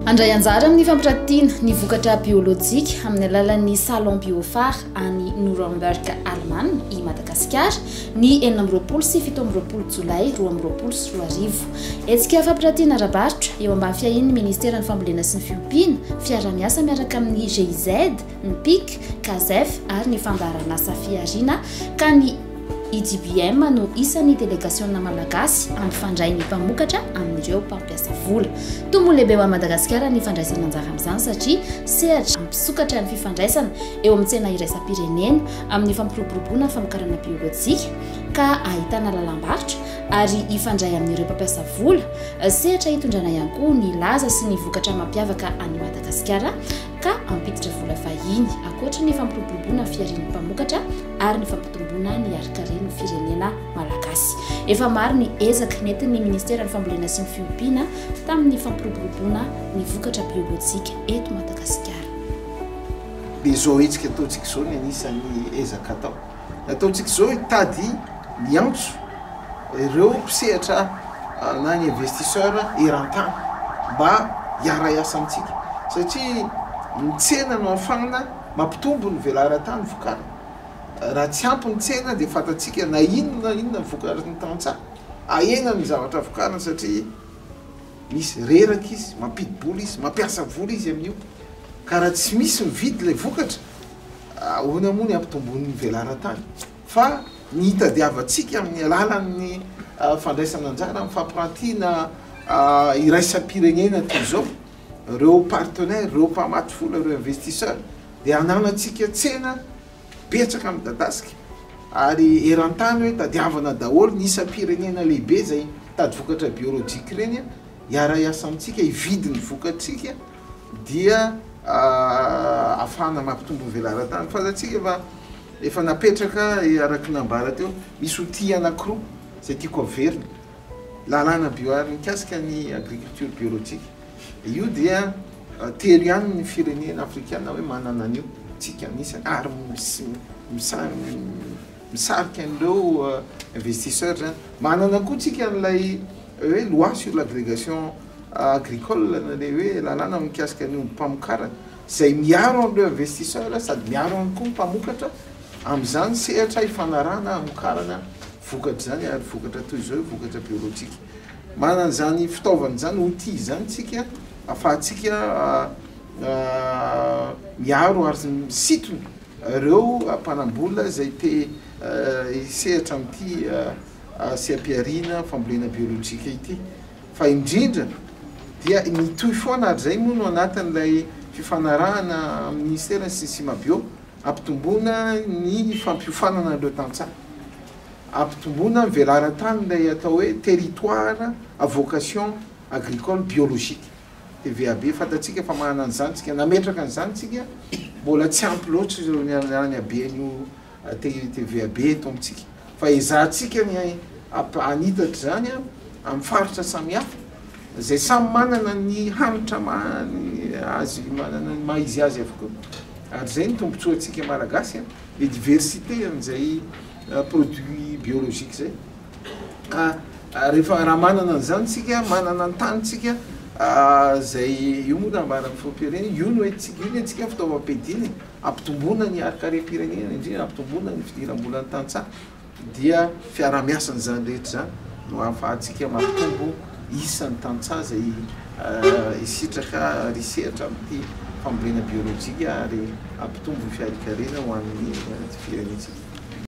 Handray anjara amin'ny fampiratiana ny vokatra biolojika amin'ny alalan'ny Salon Biophar any Nuremberg, Alemana i Madagasikara ny 26 sy 27 jolay 2022. Hetsika fampiratiana ara-barotra eo ambany fiahian'ny Ministeran'ny Fambolena sy ny Fiompiana, fiaraha-miasa miaraka amin'ny GIZ, ny pic, Casef ary ny fandaharanasa Fihariana ka ny IJBM no isan'ny delegasiona malagasy hampifandray ny mpamokatra amin'ireo mpampiasa vola. Tombony lehibe ho an'i Madagasikara ny fandraisana anjara amin'izany satria sehatra hampisokatra ny fifandraisana eo amin'ny tsena iraisam-pirenena amin'ny fampiroboroboana ny famokarana biolojika ka ahitana lalam-barotra ary hifandray amin'ireo mpampiasa vola, sehatra hitondrana ihany koa ny laza sy ny vokatra mampiavaka an'i Madagasikara ka hampiditra vola vahiny, ankoatra ny fampiroboroboana ny fiharian'ny mpamokatra ary ny fampitomboana ny harinkaren'ny firenena malagasy. Efa maro ny ezaka nentin'ny Ministeran'ny Fambolena sy ny Fiompiana tamin'ny fampiroboroboana ny vokatra biolojika eto Madagasikara. Dia izao hetsika ataontsika izao ny anisan'ny ezaka atao. Ny ataontsika izao hitady miantso ireo mpisehatra na ny investisseur eran-tany mba hiara-hiasa amintsika satria ny tsena no ahafahana mampitombo ny velaran-tany vokarina. Raha tsy ampy ny tsena dia fantatsika na inona na inona vokarin'ny tantsaha, ahena ny zavatra vokariny satria misy reraka izy, mampidi-bola izy, mampiasa vola izy amin'io. Ka raha tsy misy mividy ilay vokatra, ahoana moa ny hampitomboany ny velaran-tany? Fa ny hitadiavantsika amin'ny alalan'ny fandraisana anjara amin'ny fampirantiana iraisam-pirenena toy izao, ireo partenaires, ireo mpamatsy vola, ireo investisseurs dia hananantsika tsena betsaka midadasika ary eran-tany hoe tadiavana daholo ny isam-pirenena lehibe izay mitady vokatra biolojika ireny hiara-hiasa amintsika, hividy ny vokatsika dia ahafahana mampitombo ny velaran-tany. Fantatsika fa efa napetraka araka ny nambara teo, misy outil anankiroa izay tiako averina, lalàna bio ary mikasika ny agriculture biologique, io dia telo ihany ny firenena afrikana hoe manana an'io, tsika anisany ary misarika an'ireo investisseurs zany, manana koa tsika an'ilay hoe loi sur l'agrégation agricole na ilay hoe lalàna mikasika ny ombim-pamokarana izay miaro an'ireo investisseurs sady miaro ihany koa ny mpamokatra amin'izany sehatra ifanarahana hamokarana vokatra izany ary vokatra toy izao vokatra biolojika. Manana izany fitaovana izany, outil izany tsika ahafahantsika miaro ary misintona ireo mpanam-bola izay te hisehatra amin'ity seha-pihariana fambolena biolojika ity. Fa indrindra dia mitohy foana ary izay moa no anatin'ilay fifanarahana amin'ny minisitera sy ny Simabio, hampitomboana ny fampiofanana an'ireo tantsaha, hampitomboana ny velaran-tany ilay atao hoe territoire à vocation agricole biologique, TVAB, fantatsika fa manana an'izany tsika, nametraka an'izany tsika, mbola tsy ampy loatra ireo ny haben'io TVAB eto amintsika fa ezahantsika ny hanitatra izany amin'ny faritra samihafa izay samy manana ny hanitra maha azy manana ny maha izy azy avokoa ary izay ny tombontsoantsika malagasy le diversité an'izay produit biologique izay ka rehefa raha manana an'izany tsika manana ny tany tsika izay io moa nambaran'ny filoham-pirenena io no entintsika io ny antsika fitaovam-piadiana Hampitomboana ny harinkarem-pirenena, indrindra hampitomboana ny fidiram-bolan'ny tantsaha, dia fiaraha-miasan'izany rehetra izany no ahafahantsika mampitombo isa ny tantsaha izay hisitraka ary hisehatra amin'ity fambolena biolojika ary hampitombo ny fiharinkarena ho an'ny firenentsika.